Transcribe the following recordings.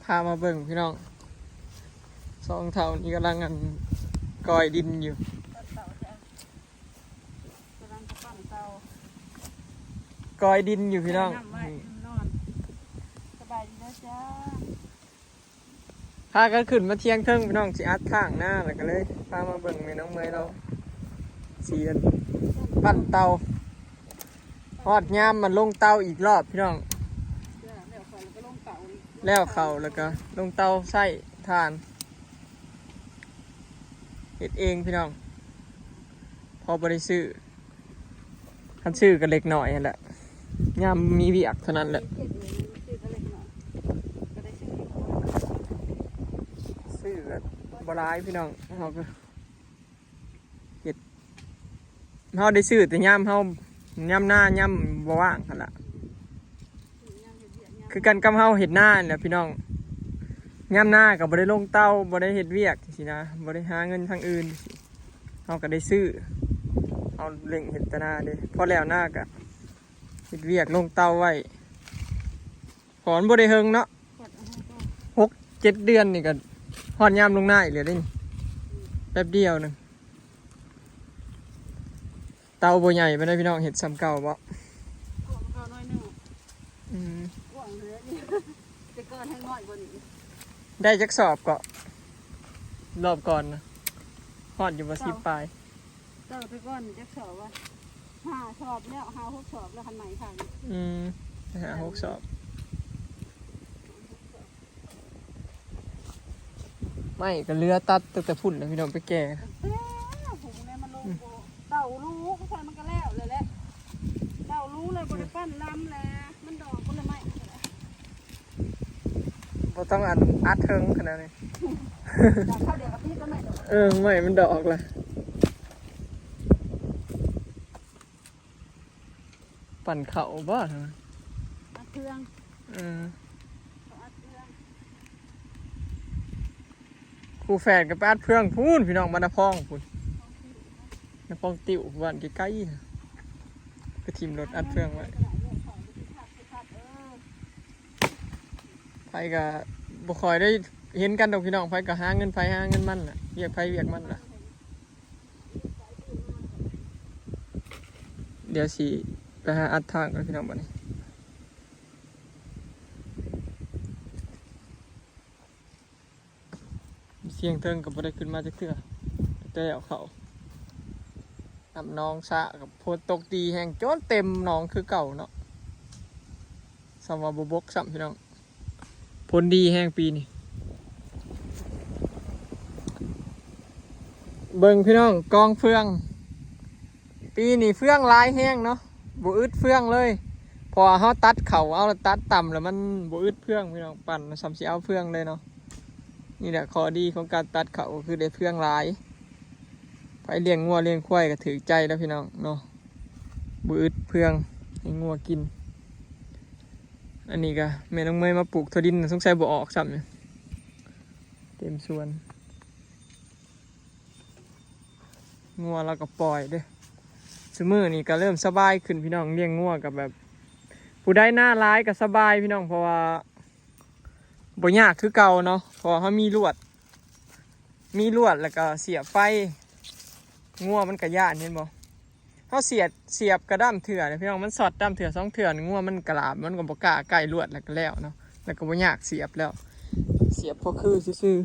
ພາມາເບິ່ງພີ່ນ້ອງ ສອງເຖົ້ານີ້ກຳລັງ ອັນ ກ່ອຍດິນຢູ່ ກຳລັງຈະປັ້ນເຕົາ ກ່ອຍດິນຢູ່ພີ່ນ້ອງ ໃສ່ນ້ຳໄວ້ ອືມ ນອນ ສະບາຍດີເດີຈ້າ. ພາກັນຂຶ້ນມາທຽງເທິງພີ່ນ້ອງ ຊິອັດຖາງນາ ແລ້ວກໍເລີຍພາມາເບິ່ງແມ່ນ້ອງເມຍລາວ ຊິ ອັນ ປັ້ນເຕົາ ຮອດຍາມມັນລົງເຕົາອີກລອບພີ່ນ້ອງ ແລ້ວເຂົ້າ ແລ້ວກໍລົງເຕົາໃຊ້ຖ່ານ ເຮັດເອງພີ່ນ້ອງ ພໍບໍ່ໄດ້ຊື້ ຄັນຊື້ກໍເລັກນ້ອຍຫັ້ນແຫຼະ ຍາມມີວຽກເທົ່ານັ້ນແຫຼະ ຊື້ກໍບໍ່ຫຼາຍພີ່ນ້ອງ ເຮົາກໍເຮັດ ເຮົາໄດ້ຊື້ແຕ່ຍາມເຮົາ ຍາມນາ ຍາມບໍ່ວ່າງຫັ້ນລະ ຄືກັນກັບເຮົາເຮັດນາຫັ້ນແຫຼະພີ່ນ້ອງ ຍາມນາກໍບໍ່ໄດ້ລົງເຕົາ ບໍ່ໄດ້ເຮັດວຽກຊີ້ນະ ບໍ່ໄດ້ຫາເງິນທາງອື່ນ ເຮົາກໍໄດ້ຊື້ ເຮົາເລັ່ງເຮັດແຕ່ນາເດ້ ພໍແລ້ວນາກໍເຮັດວຽກລົງເຕົາໄວ້ ເພາະມັນບໍ່ໄດ້ເຮິງເນາະ ຫົກເຈັດເດືອນນີ້ກໍຮອດຍາມລົງນາອີກແລ້ວເດ້ນີ້ ແປັບດຽວໜຶ່ງ ເຕົາບໍ່ໃຫຍ່ປານໃດພີ່ນ້ອງ ເຮັດສ່ຳເກົ່າບໍ? ກວ້າງເທົ່າໜ້ອຍໜຶ່ງ ອືມ ກວ້າງເລີຍນີ້ ແຕ່ກ່ອນແຮງນ້ອຍກວ່ານີ້ ໄດ້ຈັກສອບເກາະ ລອບກ່ອນນະ ຮອດຢູ່ບໍ່ ສິບປາຍ ເຈົ້າແຕ່ກ່ອນຈັກສອບວະ ຫ້າສອບແລ້ວ ຫ້າຫົກສອບແລ້ວ ຄັນໃໝ່ຄັນ ອືມ ຫ້າຫົກສອບ ໄມ້ກໍເຫຼືອຕັດຕັ້ງແຕ່ພຸ້ນແລ້ວພີ່ນ້ອງ ໄປແກ່ ເອີ ຜົມແມ່ມັນລົງ ອືມ ໂບ ເຕົ້າລູກໃສ່ມັນກໍແລ້ວແຫຼະ ເຕົ້າລູກແລ້ວບໍ່ໄດ້ປັ້ນລຳແລ້ວ ມັນດອກຜົນໄມ້ ບໍ່ຕ້ອງອັນອັດເທິງຂະໜາດນີ້ ດອກເຂົ້າດຽວກໍຕິດແລ້ວແມ່ ເອີ ໄມ້ມັນດອກລະ ປັ່ນເຂົ້າບໍ່? ອັດເຄື່ອງ ເອີ ເຂົາອັດເຄື່ອງ ຄູ່ແຝດກໍໄປອັດເຄື່ອງພຸ້ນ ພີ່ນ້ອງ ບ້ານນາພອງພຸ້ນ ນາພອງຕິວ ບ້ານໃກ້ໆ ກໍຖິ້ມລົດອັດເຄື່ອງໄວ້ ໃຜກໍບໍ່ຄ່ອຍໄດ້ເຫັນກັນດອກພີ່ນ້ອງ ໃຜກໍຫາເງິນໃຜຫາເງິນມັນລະ ວຽກໃຜວຽກມັນລະ. ດຽວຊິໄປຫາອັດທາງກ່ອນພີ່ນ້ອງ ບັດນີ້ ທຽງເທິງກໍບໍ່ໄດ້ຂຶ້ນມາຈັກເທື່ອ ແຕ່ແລ້ວເຂົ້າ ນ້ຳໜອງສະ ກໍຝົນຕົກດີແຮງ ຈົນເຕັມໜອງຄືເກົ່າເນາະ ສ່ຳວ່າບໍ່ບົກຊ້ຳພີ່ນ້ອງ. ຜົນດີແຮງປີນີ້ ເບິ່ງພີ່ນ້ອງ ກອງເຟືອງ ປີນີ້ເຟືອງຫຼາຍແຮງເນາະ ບໍ່ອຶດເຟືອງເລີຍ ເພາະວ່າເຮົາຕັດເຂົ້າ ເອົາແລ້ວຕັດຕ່ຳ ແລ້ວມັນບໍ່ອຶດເຟືອງພີ່ນ້ອງ ປັ່ນສ່ຳຊິເອົາເຟືອງເລີຍເນາະ. ນີ້ແຫຼະຂໍ້ດີຂອງການຕັດເຂົ້າ ກໍຄືໄດ້ເຟືອງຫຼາຍ ໃຜລ້ຽງງົວລ້ຽງຄວາຍກໍຖືກໃຈແລ້ວພີ່ນ້ອງເນາະ ບໍ່ອຶດເຟືອງໃຫ້ງົວກິນ. ອັນນີ້ກໍແມ່ນ້ອງເມຍມາປູກຖົ່ວດິນ ສົງໄສບໍ່ອອກຊ້ຳນີ້ ເຕັມສວນ ງົວລາວກໍປ່ອຍເດ້. ຊຸມື້ນີ້ກໍເລີ່ມສະບາຍຂຶ້ນພີ່ນ້ອງ ລ້ຽງງົວກໍແບບ ຜູ້ໃດນາຫຼາຍກໍສະບາຍພີ່ນ້ອງ ເພາະວ່າບໍ່ຍາກຄືເກົ່າເນາະ ເພາະວ່າເຮົາມີລວດ ມີລວດ ແລ້ວກໍສຽບໄຟ ງົວມັນກໍຢ້ານ ເຫັນບໍ່ ເຮົາສຽບ ສຽບກະດຳເທື່ອນີ້ພີ່ນ້ອງ ມັນຊັອດດຳເທື່ອສອງເທື່ອນີ້ ງົວມັນກະຫຼາບ ມັນກໍບໍ່ກ້າໃກ້ລວດ ແລ້ວກໍແລ້ວເນາະ ແລ້ວກໍບໍ່ຍາກສຽບແລ້ວ ສຽບພໍຄືຊື່ໆ.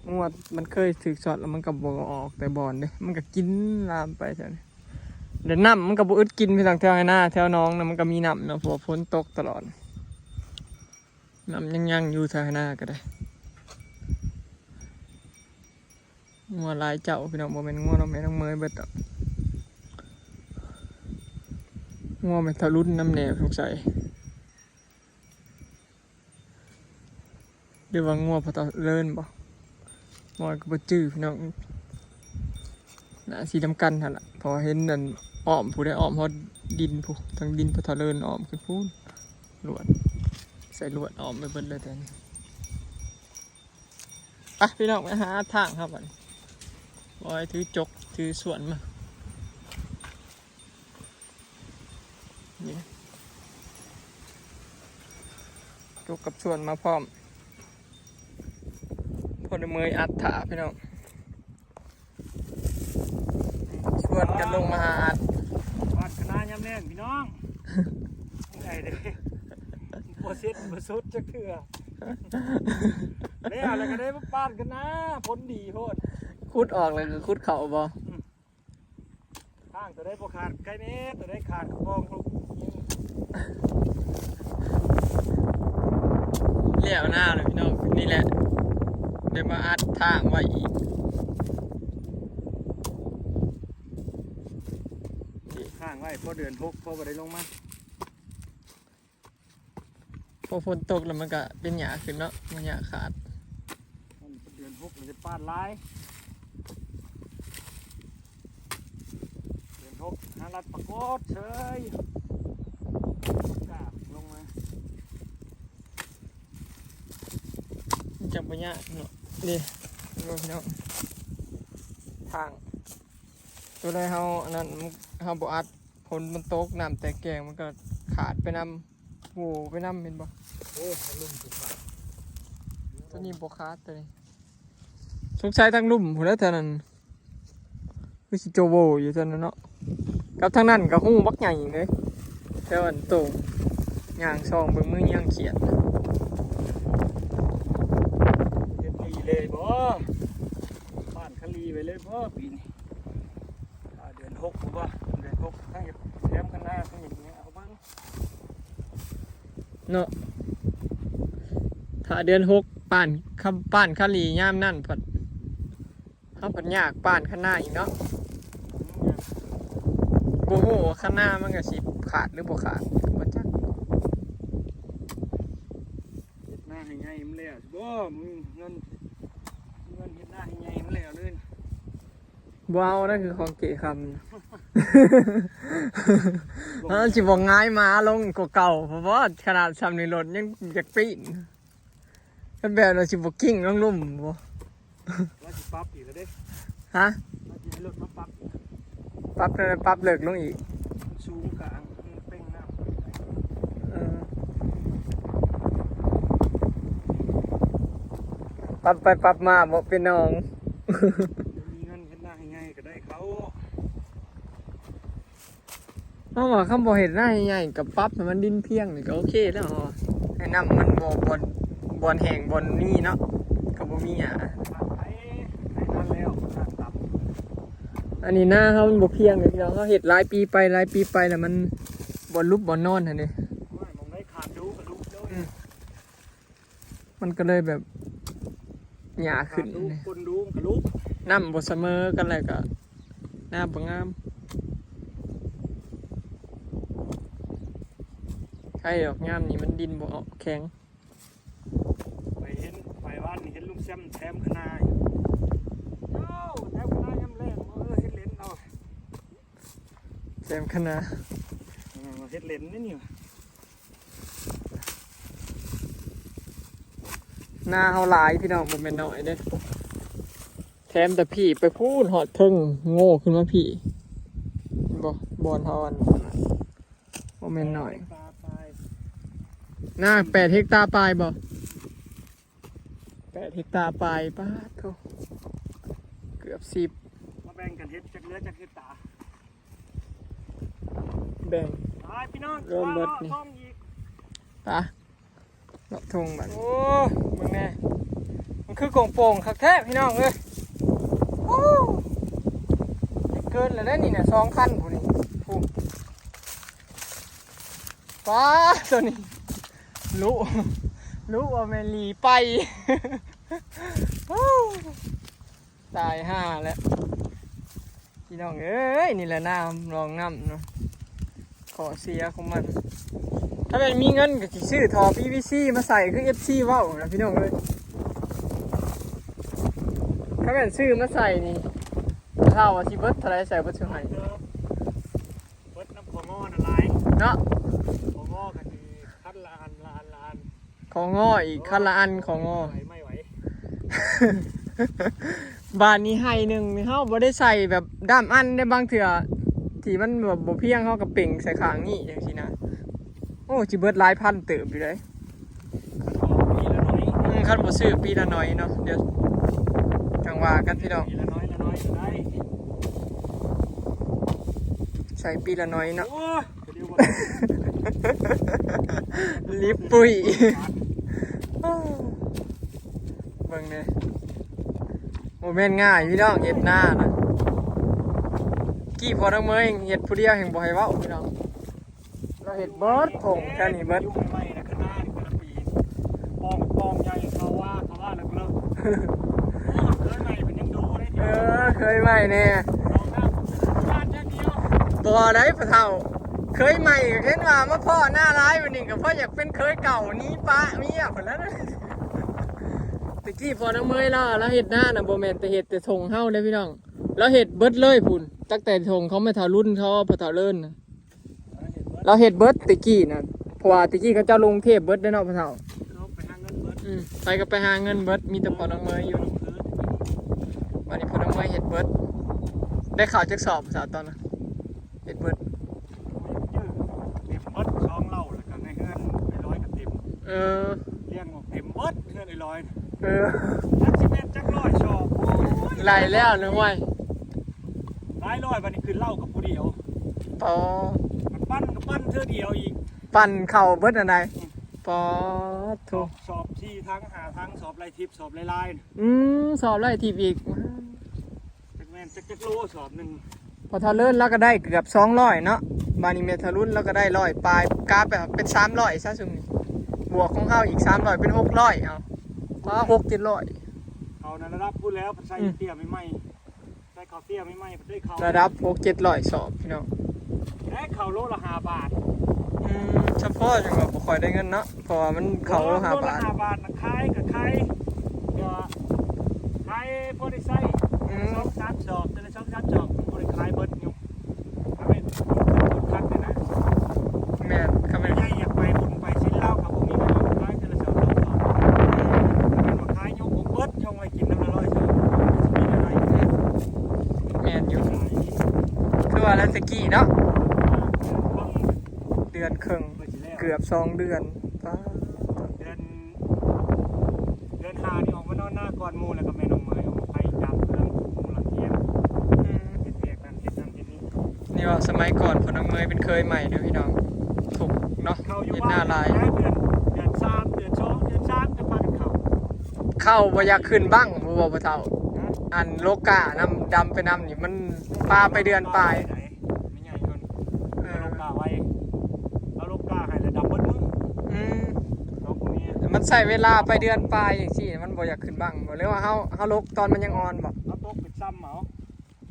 ງົວມັນເຄີຍຖືກຊັອດແລ້ວ ມັນກໍບໍ່ອອກແຕ່ບ່ອນເດ້ ມັນກໍກິນລາມໄປແຖວນີ້ ແລ້ວນ້ຳມັນກໍບໍ່ອຶດກິນ ພີ່ນ້ອງ ແຖວໄຮ່ນາແຖວໜອງນະ ມັນກໍມີນ້ຳເນາະ ເພາະວ່າຝົນຕົກຕະຫຼອດ ນ້ຳຍັງໆຢູ່ ໄຮ່ນາກໍໄດ້ ງົວຫຼາຍເຈົ້າພີ່ນ້ອງ ບໍ່ແມ່ນງົວນ້ອງແມ່ນ້ອງເມຍເບິດດອກ ງົວແມ່ເຖົ້າລຸນນຳແດ່ສົງໄສ ຫຼືວ່າງົວພໍ່ເຖົ້າເລີນບໍ ໝໍກໍບໍ່ຈື່ພີ່ນ້ອງ ໜ້າຊິນຳກັນຫັ້ນລະ ເພາະວ່າເຫັນອັນອ້ອມຜູ້ໃດ ອ້ອມຮອດດິນຜູ້ ທາງດິນພໍ່ເຖົ້າເລີນອ້ອມຂຶ້ນພຸ້ນ ລວດ ໃສ່ລວດອ້ອມໄປເບິດເລີຍແຕ່ນີ້. ໄປພີ່ນ້ອງ ໄປຫາທາງເຮົາບັດນີ້ ບອຍຖືຈົກຖືສວນມາ ນີ້ ນີ້ ຕົກກັບຊວນມາພ້ອມ ພໍໄດ້ເມີຍອັດຖ້າພີ່ນ້ອງ ຊວນກັນລົງມາຫາອັດ. ປາດຄະນາຍາມແລງພີ່ນ້ອງ ເມື່ອຍເດ້ ບໍ່ເສັດບໍ່ສຸດຈັກເທື່ອ ແລ້ວ ແລ້ວກໍໄດ້ມາປາດຄະນາ ຜົນດີໂພດ ຂຸດອອກແລ້ວກໍຂຸດເຂົ້າບໍ່? ອືມ ທາງຕົວໃດບໍ່ຂາດໄຄແນ່ ຕົວໃດຂາດກໍບອກລູກ ແລ້ວນາແລ້ວພີ່ນ້ອງ ນີ້ແຫຼະ ໄດ້ມາອັດທາງໄວ້ອີກ ທາງໄວ້ພໍເດືອນຫົກ ພໍບໍ່ໄດ້ລົງມາ. ພໍຝົນຕົກແລ້ວມັນກະເປັນຫຍ້າຂຶ້ນເນາະ ມັນຫຍ້າຂາດ. ເດືອນຫົກມັນຈະປາດຫຼາຍ ເດືອນຫົກຫາລັດປາກົດເສີຍ ກາບລົງມາ ມັນຈັ່ງບໍ່ຍາກເນາະ ນີ້ ເບິ່ງພີ່ນ້ອງ ທາງ ຕົວໃດເຮົາອັນນັ້ນ ເຮົາບໍ່ອັດ ຝົນມັນຕົກ ນ້ຳແຕກແກງ ມັນກໍຂາດໄປນຳ ໂຫໄປນຳ ເຫັນບໍ່? ໂອ້ ທາງລຸ່ມຄືຂາດ ຕົວນີ້ບໍ່ຂາດ ຕົວນີ້ ສົງໄສທາງລຸ່ມພຸ້ນແຫຼະ ແຖວນັ້ນ ຄືຊິໂຈໂວຢູ່ແຖວນັ້ນເນາະ ກັບທາງນັ້ນກໍຮູບັກໃຫຍ່ເລີຍ ແຖວອັນໂຕ່ງ ຍ່າງສ່ອງເບິ່ງ ມືຍ່າງຂຽດ ເຮັດດີເລີຍບໍ່? ບ້ານຄະລີໄວ້ເລີຍບໍ່ປີນີ້? ອ່າ ເດືອນຫົກບໍ່? ເດືອນຫົກໃຫ້ແຖມຄະນາໃຫ້ຫຍັງເອົາເບິ່ງເນາະ ຖ້າເດືອນຫົກ ປ້ານ ປ້ານຄະລີຍາມນັ້ນພັດ ເຮົາພັດຍາກປ້ານຄະນາອີກເນາະ ບໍ່ຮູ້ວ່າຄະນາມັນກໍຊິຂາດ ຫຼື ບໍ່ຂາດ ບໍ່ຈັກ. ເຮັດນາໃຫ້ໃຫຍ່ມັນແລ້ວຊິບໍ່? ມີເງິນ ມີເງິນເຮັດນາໃຫ້ໃຫຍ່ມັນແລ້ວເລີຍ ບໍ່ເອົານະ ຄືຂອງເກຄຳ ມັນຊິບໍ່ຫງາຍມາລົງກວ່າເກົ່າ ເພາະວ່າຂະໜາດຊ່ຳນີ້ລົດຍັງຢາກປີ້ນ ຄັນແບບນັ້ນຊິບໍ່ກິ້ງລົງລຸ່ມບໍ່? ລາວຊິປັບອີກແລ້ວເດ້ ຮະ? ລາວຊິໃຫ້ລົດມາປັບອີກ ປັບແນວໃດ? ປັບເລິກລົງອີກ ມັນສູງກາງ ມັນເປັ່ງນ້ຳ ເອີ ປັບໄປປັບມາບໍ່ເປັນໜອງ ມີເງິນເຮັດນາໃຫ້ໃຫຍ່ກໍໄດ້ເຂົ້າ. ເຮົາວ່າຄັນບໍ່ເຮັດນາໃຫຍ່ໆ ກໍປັບໃຫ້ມັນດິນພຽງນີ້ກໍໂອເຄແລ້ວ ໃຫ້ນ້ຳມັນບໍ່ ບ່ອນ ບ່ອນແຫ້ງ ບ່ອນມີເນາະ ກໍບໍ່ມີຫຍ້າ ອັນນີ້ນາເຮົາມັນບໍ່ພຽງເດ້ພີ່ນ້ອງ ເຮົາເຮັດຫຼາຍປີໄປ ຫຼາຍປີໄປແລ້ວມັນ ບ່ອນຫຼຸບບ່ອນນອນຫັ້ນເດ້ ໂອ້ຍ ໝ່ອງໃດຂາດດູກະດຸເລີຍ ອືມ ມັນກໍເລີຍແບບຫຍ້າຂຶ້ນ ຄົນດູມັນກະລຸກ ນ້ຳບໍ່ສະເໝີກັນ ແລ້ວກໍນ້ຳບໍ່ງາມ ໄຄດອກ ຍາມນີ້ມັນດິນບໍ່ອອກ ແຂງ ໄປເຫັນ ໄປວານນີ້ເຫັນລຸງແຊມແຖມຄະນາ ໂອ້ ແຖມຄະນາຍາມແລງ ເອີ ເຮັດເຫຼັນເອົາ ແຖມຄະນາ ເອີ ເຮັດເຫຼັນນີ້ ນາເຮົາຫຼາຍພີ່ນ້ອງ ບໍ່ແມ່ນໜ້ອຍເດ້ ແຖມແຕ່ພີ້ໄປພຸ້ນ ຮອດເທິງ ໂງ່ຂຶ້ນມາພີ້ ເຫັນບໍ່ ບ່ອນເຮົາອັນ ບໍ່ແມ່ນໜ້ອຍ ເຮັກຕາປາຍ ນາແປດເຮັກຕາປາຍບໍ່? ແປດເຮັກຕາປາຍ ປາດໂທ້ ເກືອບສິບ ມາແບ່ງກັນເຮັດ ຈັກເຫຼືອຈັກເຮັກຕາ ແບ່ງ ໄປພີ່ນ້ອງ ເລີ່ມເບິດນີ້ ເລາະທົ່ງອີກ ໄປ ເລາະທົ່ງບັດ ໂອ້ ເບິ່ງແດ່ ມັນຄືໂປ່ງໆຄັກແທ້ພີ່ນ້ອງເອີຍ ໂອ້ ເກີນແລ້ວເດ້ນີ້ນະ ສອງຄັນພຸ້ນນີ້ ພຸ້ນ ປ້າ ຕົວນີ້ ລຸ ລຸວ່າແມ່ນຫຼີໄປ ຕາຍຫ່າແລ້ວ ພີ່ນ້ອງເອີຍ ນີ້ແຫຼະນ້ຳ ລອງນ້ຳເນາະ ຂໍ້ເສຍຂອງມັນ ຖ້າແມ່ນມີເງິນກໍຊິຊື້ທໍ່ ພີວີຊີ ມາໃສ່ ຄືເອັຟຊີເວົ້ານະ ພີ່ນ້ອງເອີຍ ຖ້າແມ່ນຊື້ມາໃສ່ນີ້ ຖ້າວ່າຊິເບິດເທົ່າໃດ ໃສ່ເບິດຊຸໃຫ້ ເບິດນຳຂງໍນັ້ນຫຼາຍເນາະ ຂງໍກໍຊິຄັນລະອັນ ລະອັນ ລະອັນ ຂງໍອີກ ຄັນລະອັນ ຂງໍ ໄຫວ ໄໝ່ໄຫວ ບາດນີ້ໄຮ່ໜຶ່ງນີ້ ເຮົາບໍ່ໄດ້ໃສ່ແບບດ້າມອັນເດ້ ບາງເທື່ອທີ່ມັນແບບບໍ່ພຽງ ເຮົາກໍເປັ່ງໃສ່ຂ້າງນີ້ຈັ່ງຊີ້ນະ ໂອ້ ຊິເບິດຫຼາຍພັນເຕີບຢູ່ເດ້ ຂ ຄັນບໍ່ຊື້ປີລະໜ້ອຍເນາະ ດຽວຈັ່ງວ່າກັນພີ່ນ້ອງ ປີລະໜ້ອຍລະໜ້ອຍກໍໄດ້ ໃສ່ປີລະໜ້ອຍເນາະ ໂອ້ຍ ລິບປຸ້ຍ ເບິ່ງແດ່ ບໍ່ແມ່ນງ່າຍພີ່ນ້ອງ ເຮັດນານະ ກີ້ພໍ່ນ້ອງເມຍເຮັດຜູ້ດຽວແຮ່ງບໍ່ໃຫ້ເວົ້າພີ່ນ້ອງ ລາວເຮັດເບິດທົ່ງແຖວນີ້ເບິດ ຍຸກໃໝ່ໆນະ ຄະນານີ້ແຕ່ລະປີ ປ່ອງ ປ່ອງໃຫຍ່ເຂົາວ່າ ເຂົາວ່າແລ້ວກໍເລີກ ໂອ້ ເຄີຍໃໝ່ເພິ່ນຍັງດູເດ້ ເອີ ເຄີຍໃໝ່ແດ່ ເອົານ້ຳ ບ້ານຢ່າງດຽວ ບໍ່ໄດ້ພໍ່ເຖົ້າ ເຄີຍໃໝ່ກໍເຫັນວ່າມາພໍ້ນາຫຼາຍ ບັດນີ້ກໍພໍ້ຢາກເປັນເຄີຍເກົ່າ ໜີປະເມຍພຸ້ນແຫຼະ ແຕ່ກີ້ພໍ່ນ້ອງເມຍລາວ ລາວເຮັດນານະ ບໍ່ແມ່ນແຕ່ເຮັດແຕ່ທົ່ງເຮົາເດ້ພີ່ນ້ອງ ລາວເຮັດເບິດເລີຍພຸ້ນ ຕັ້ງແຕ່ທົ່ງຂອງແມ່ເຖົ້າລຸນເຂົາ ພໍ່ເຖົ້າເລີນນະ ລາວເຮັດເບິດແຕ່ກີ້ນະ ເພາະວ່າແຕ່ກີ້ເຂົາເຈົ້າລົງເທບເບິດເດ້ເນາະພໍ່ເຖົ້າ ເຂົາໄປຫາເງິນເບິດ ອືມ ໃຜກໍໄປຫາເງິນເບິດ ມີແຕ່ພໍ່ນ້ອງເມຍຢູ່ ບັດນີ້ພໍ່ນ້ອງເມຍເຮັດເບິດ ໄດ້ເຂົ້າຈັກສອບພໍ່ເຖົ້າຕອນນັ້ນ ເຮັດເບິດ ເຕັມເບິດສອງເຫຼົ່າ ແລ້ວກໍໃນເຮືອນໄອ້ລອຍກໍເຕັມ ເອີ ລ້ຽງອອກເຕັມເບິດເຮືອນໄອ້ລອຍ ເອີ ຈັກຊິແມ່ນຈັກຮ້ອຍສອບ ໂອ້ຍ ໄລ່ແລ້ວນະ ຫ້ວຍ ຫຼາຍຮ້ອຍ ບັດນີ້ຂຶ້ນເຫຼົ້າກັບຜູ້ດຽວ ອໍ ມັນປັ່ນກໍປັ່ນເທື່ອດຽວອີກ ປັ່ນເຂົ້າເບິດອັນໃດ ອືມ ປາດໂທ ສອບ ສອບສີ່ຖັງ ຫ້າຖັງ ສອບໄລ່ທິບ ສອບໄລ່ລາຍ ອືມ ສອບໄລ່ທິບອີກ ຈັກແມ່ນຈັກ ຈັກໂລສອບໜຶ່ງ ພໍ່ເຖົ້າເລີນລາວກໍໄດ້ເກືອບສອງຮ້ອຍເນາະ ບາດນີ້ແມ່ເຖົ້າລຸນລາວກໍໄດ້ຮ້ອຍປາຍ ກາໄປເປັນສາມຮ້ອຍຊະຊຸມນີ້ ບວກຂອງເຮົາອີກສາມຮ້ອຍເປັນຫົກຮ້ອຍ ເອົາ ປາ ຫົກເຈັດຮ້ອຍ ເຂົາໃນລະດັບພຸ້ນແລ້ວ ໃສ່ ອືມ ເຕ້ຍໃໝ່ໆ ໃສ່ເຂົ້າເຕ້ຍໃໝ່ໆ ໄດ້ເຂົ້າ ລະດັບຫົກເຈັດຮ້ອຍສອບພີ່ນ້ອງ ໄດ້ເຂົ້າໂລລະຫ້າບາດ ອືມ ສະເພາະຈັ່ງວ່າບໍ່ຄ່ອຍໄດ້ເງິນເນາະ ເພາະວ່າມັນເຂົ້າໂລລະຫ້າບາດ ໂລລະຫ້າບາດນະ ຂາຍກໍຂາຍ ແຕ່ວ່າຂາຍພໍໄດ້ໃຊ້ ອືມ ສອງສາມສອບ ແຕ່ລະສອງສາມສອບ ມັນບໍ່ໄດ້ຂາຍເບິດຢູ່ ຖ້າແມ່ນຄົນຄັກນີ້ນະ ແມ່ນ ຄັນແມ່ນ ໃຫຍ່ຢາກໄປບຸນໄປສິນລາວ ເຂົາບໍ່ມີເງິນຂາຍແຕ່ລະສອງສອບ ອືມ ແມ່ນວ່າຂາຍຍົກອອກເບິດ ຍົກໄວ້ກິນນຳລະຮ້ອຍສອບ ຊິມີເທົ່າໃດ ແມ່ນຢູ່ ຄືວ່າແລ້ວແຕ່ກີ້ເນາະ ເດືອນເຄິ່ງ ເກືອບສອງເດືອນ ປາດ ເດືອນ ເດືອນຫ້ານີ້ອອກມານອນນາກ່ອນໝູ່ ແລ້ວກໍແມ່ນ້ອງເມຍອອກໄປຢາມເພື່ອນໝູ່ລະທ່ຽງ ອືມ ເຮັດວຽກນັ້ນເຮັດນັ້ນເຮັດນີ້ ນີ້ວ່າສະໄໝກ່ອນພໍ່ນ້ອງເມຍເປັນເຄີຍໃໝ່ເດີພີ່ນ້ອງ ທຸກເນາະ ເຂົ້າຢູ່ ເຮັດນາຫຼາຍ ເດືອນ ເດືອນສາມ ເດືອນສອງ ເດືອນສາມ ຈະພາກັນເຂົ້າ ເຂົ້າບໍ່ຢາກຂຶ້ນບັ້ງ ຜູ້ເວົ້າ ພໍ່ເຖົ້າ ຮະ ອັນໂລການຳ ດຳໄປນຳນີ້ ມັນປາໄປເດືອນປາຍ ແມ່ໃຫຍ່ເພິ່ນ ເອີ ເອົາລົງກ້າໄວ້ ເອົາລົງກ້າໃຫ້ລະດັບເບິດມື້ ອືມ ນ້ອງຜູ້ນີ້ ມັນໃຊ້ເວລາໄປເດືອນປາຍຈັ່ງຊີ້ ມັນບໍ່ຢາກຂຶ້ນບັ້ງບໍ ຫຼືວ່າເຮົາ ເຮົາລົກຕອນມັນຍັງອ່ອນບໍ ເຮົາຕົກເປັນຊຳເອົາ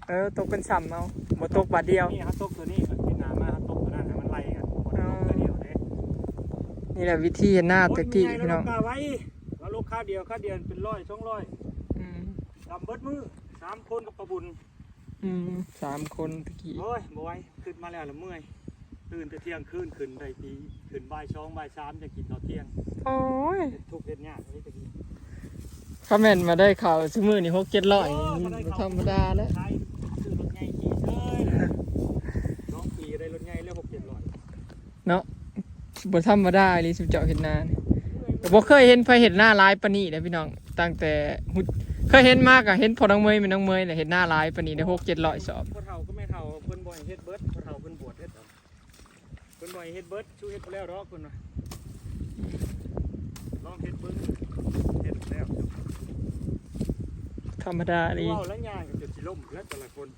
ເອີ ຕົກເປັນຊຳເອົາ ບໍ່ຕົກບາດດຽວ ນີ້ເຮົາຕົກຕົວນີ້ ອາທິດໜ້າມາເຮົາຕົກຕົວນັ້ນ ໃຫ້ມັນໄລ່ກັນ ບໍ່ໄດ້ຕົກຕົວດຽວເດ້ ນີ້ແຫຼະວິທີເຮັດນາແຕ່ກີ້ ໂອ້ຍ ພີ່ນ້ອງ ແມ່ໃຫຍ່ລະລົງກ້າໄວ້ ລະລົງຄາວດຽວ ຄາວດຽວເປັນຮ້ອຍສອງຮ້ອຍ ອືມ ດຳເບິດມື້ ສາມຄົນກັບປ້າບຸນ ອືມ ສາມຄົນຕະກີ້ ໂອ້ຍ ບໍ່ໄຫວ ຄຶດມາແລ້ວລະເມື່ອຍ ຕື່ນແຕ່ທ່ຽງຄືນ ຂຶ້ນໄດ້ຕີ ຂຶ້ນບ່າຍສອງ ບ່າຍສາມ ຈັ່ງກິນເຂົ້າທ່ຽງ ໂອ້ຍ ເຮັດທຸກເຮັດຍາກເລີຍຕະກີ້ ຄັນແມ່ນມາໄດ້ເຂົ້າຊຸມື້ນີ້ ຫົກເຈັດຮ້ອຍ ໂອ້ ບໍ່ທຳມະດາແລ້ວ ຂາຍ ຊື້ລົດໃຫຍ່ຂີ່ເຊີຍ ສອງປີກໍໄດ້ລົດໃຫຍ່ແລ້ວ ຫົກເຈັດຮ້ອຍ ເນາະ ບໍ່ທຳມະດາອີ່ຫຼີ ຊຸມເຈົ້າເຮັດນານີ້ ກໍບໍ່ເຄີຍເຫັນໃຜເຮັດນາຫຼາຍປານນີ້ເດ້ພີ່ນ້ອງ ຕັ້ງແຕ່ຮູ້ ເຄີຍເຫັນມາກໍເຫັນພໍ່ນ້ອງເມຍ ແມ່ນ້ອງເມຍແຫຼະ ເຮັດນາຫຼາຍປານນີ້ໄດ້ ຫົກເຈັດຮ້ອຍສອບ ພໍ່ເຖົ້າກັບແມ່ເຖົ້າເພິ່ນບໍ່ໃຫ້ເຮັດເບິດ ພໍ່ເຖົ້າເພິ່ນບວດເຮັດ ເພິ່ນບໍ່ໃຫ້ເຮັດເບິດ ຊູເຮັດບໍ່ແລ້ວດອກເພິ່ນວ່າ ລອງເຮັດເບິ່ງ ເຮັດແລ້ວ ທຳມະດາອີ່ຫຼີ ເວົ້າແລ້ວຍ່າງກໍຈົນຊິລົ້ມແລ້ວແຕ່ລະຄົນ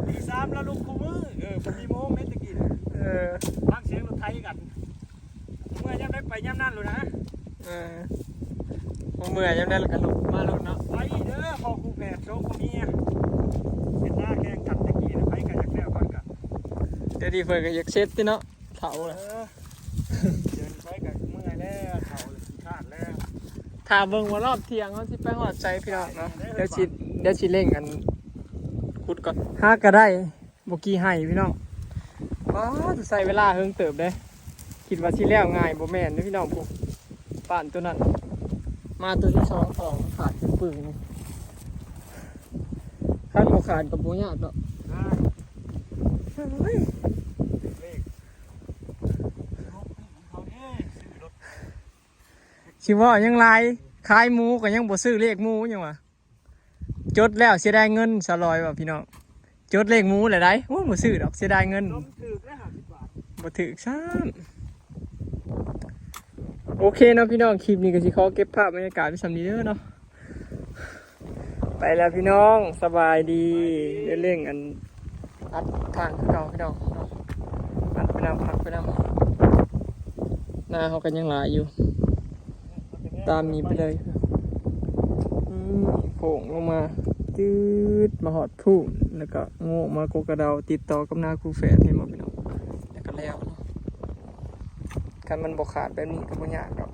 ຕີສາມແລ້ວລຸກຄູ່ມື້ ເອີ ບໍ່ມີໂມງເດ້ຕະກີ້ ເອີ ຟັງສຽງລົດໄຖກັນ ເມື່ອຍາມໃດໄປຍາມນັ້ນໂລດນະ ເອີ ບໍ່ເມື່ອຍາມໃດລະກະລຸກມາໂລດເນາະ ໄປເດີພໍ່ຄູ່ແຝດ ໂຊງຜົວເມຍ ເຮັດນາແຂ່ງກັນແຕ່ກີ້ນະ ໃຜກະຢາກແລ້ວກ່ອນກະ ດຽວນີ້ເພິ່ນກະຢາກເສັດຕິເນາະ ເຖົ້າລະ ເອີ ດຽວນີ້ໄປກະເມື່ອຍແລ້ວ ເຖົ້າລະຂີ້ຄ້ານແລ້ວ ຖ້າເບິ່ງວ່າຮອບທ່ຽງເຮົາຊິໄປຮອດໃສພີ່ນ້ອງເນາະ ດຽວຊິ ດຽວຊິເລັ່ງອັນ ຂຸດກ່ອນ ຫາກະໄດ້ ບໍ່ກີ່ໄຮ່ພີ່ນ້ອງ ປາດ ໃຊ້ເວລາເຫິງເຕີບເດ້ ຄິດວ່າຊິແລ້ວງ່າຍ ບໍ່ແມ່ນເດ້ພີ່ນ້ອງ ພຸ້ນ ປານໂຕນັ້ນ ມາໂຕທີສອງ ຂາດປຶ້ງໆ ນີ້ ຄັນບໍ່ຂາດກໍບໍ່ຍາກດອກ ໄດ້ ເອີຍ ເລກ ຊິເว้າຫຍັງຫຼາຍ ຂາຍໝູກໍຍັງບໍ່ຊື້ເລກໝູຫຍັງວະ. ຈົດແລ້ວເສຍດາຍເງິນ ສາວລອຍວ່າ ພີ່ນ້ອງ. ຈົດເລກໝູແລ້ວໃດ໋. ໂອ້ ບໍ່ຊື້ດອກ ເສຍດາຍເງິນ. ບໍ່ຖືກຊ້ຳ. ໂອເຄເນາະພີ່ນ້ອງ ຄລິບນີ້ກໍຊິຂໍເກັບພາບບັນຍາກາດໄວ້ສ່ຳນີ້ເດີເນາະ. ໄປແລ້ວພີ່ນ້ອງ ສະບາຍດີ. ໄດ້ເລັ່ງອັນ ອັດທາງຄືເກົ່າພີ່ນ້ອງ ອັດໄປນຳ ພັກໄປນຳ. ນາເຮົາກໍຍັງຫຼາຍຢູ່ ຕາມນີ້ໄປເລີຍ. ອືມ ໂຄ້ງລົງມາ ຈືດມາຮອດພູ້ນ ແລ້ວກໍໂງະມາກົກກະເດົາ ຕິດຕໍ່ກັບນາຄູ່ແຝດ ເຫັນບໍ່ພີ່ນ້ອງ? ແລ້ວກໍແລ້ວເນາະ. ຄັນມັນບໍ່ຂາດແບບນີ້ກໍບໍ່ຍາກດອກ